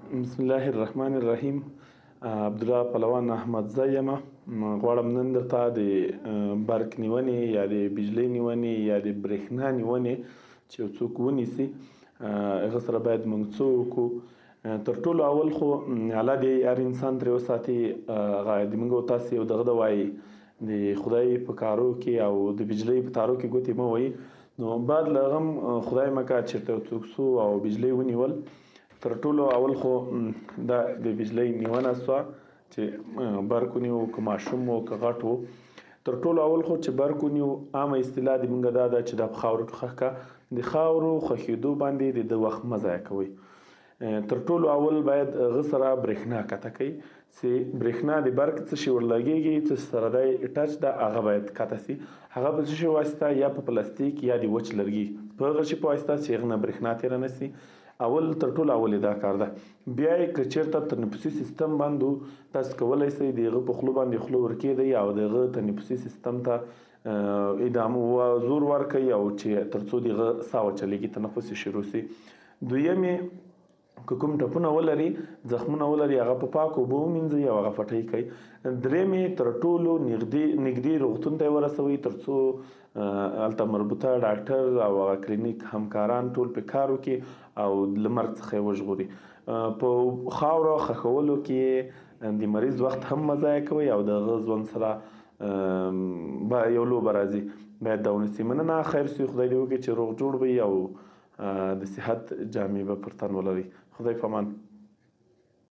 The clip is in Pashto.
بسم الله الرحمن الرحیم. عبدالله پهلوان احمدزی یم. غواړم نن درته د برق نیونې یا د بجلۍ نیونې یا د برېښنا نیونې چې یو څوک ونیسي، هغه سره باید موږ څه وکړو. تر ټولو اول خو الله دې هر انسان ترې وساتي. هغه د موږ او تاسې یو دغه د وایي، د خدای په کارو کې او د بجلۍ په تارو کې ګوتې مه وهئ. نو بعد له هغه هم خدای مه کړه چېرته یو څوک سو او بجلۍ ونیول، تر ټولو اول خو دا د بجلۍ نیونه سوه چې برق ونیو، که ماشوم و که غټ و. تر ټولو اول خو چې برق ونیو، عامه اصطلاح د موږ دا ده چې دا په خاورو کې ښخ که. د خاورو ښخېدو باندې د ده وخت مه ضایع کوئ. تر ټولو اول باید هغه سره برېښنا قطع کوي چې برېښنا د برق څه شي ورلګېږي، څه سره دی ټچ ده، هغه باید قطع سي. هغه په څه شي واسطه، یا په پلاستیک یا د وچ لرګي په هغه شي په واسطه چې هغه نه برېښنا تېره نه سي. اول تر ټولو اول یې دا کار ده. بیا یې که چېرته تنفسي سیستم بند و، تاسو کولی سئ د هغه په خوله باندې خوله ورکېږدئ او د هغه تنفسي سیستم ته ادامه زور ورکړئ او چې تر څو د هغه ساه وچلېږي، تنفس یې شروع سي. دویم یې که کوم ټپونه ولري، زخمونه ولري، هغه په پاکو اوبو ومینځئ او هغه پټۍ کړئ. دریم یې تر ټولو نږدې روغتون ته یې ورسوئ تر څو هلته مربوطه ډاکټر او هغه کلینیک همکاران ټول په کار وکړي او له مرګ څخه یې وژغوري. په خاورو ښخولو کې د مریض وخت هم مه ضایع کوئ او د هغه ژوند سره یو لوبه راځي، باید دا ونیسي. مننه، خیر سي، خدای دې وکړي چې روغ جوړ وي او د صحت جامې به پر تن ولري. خدای په امان.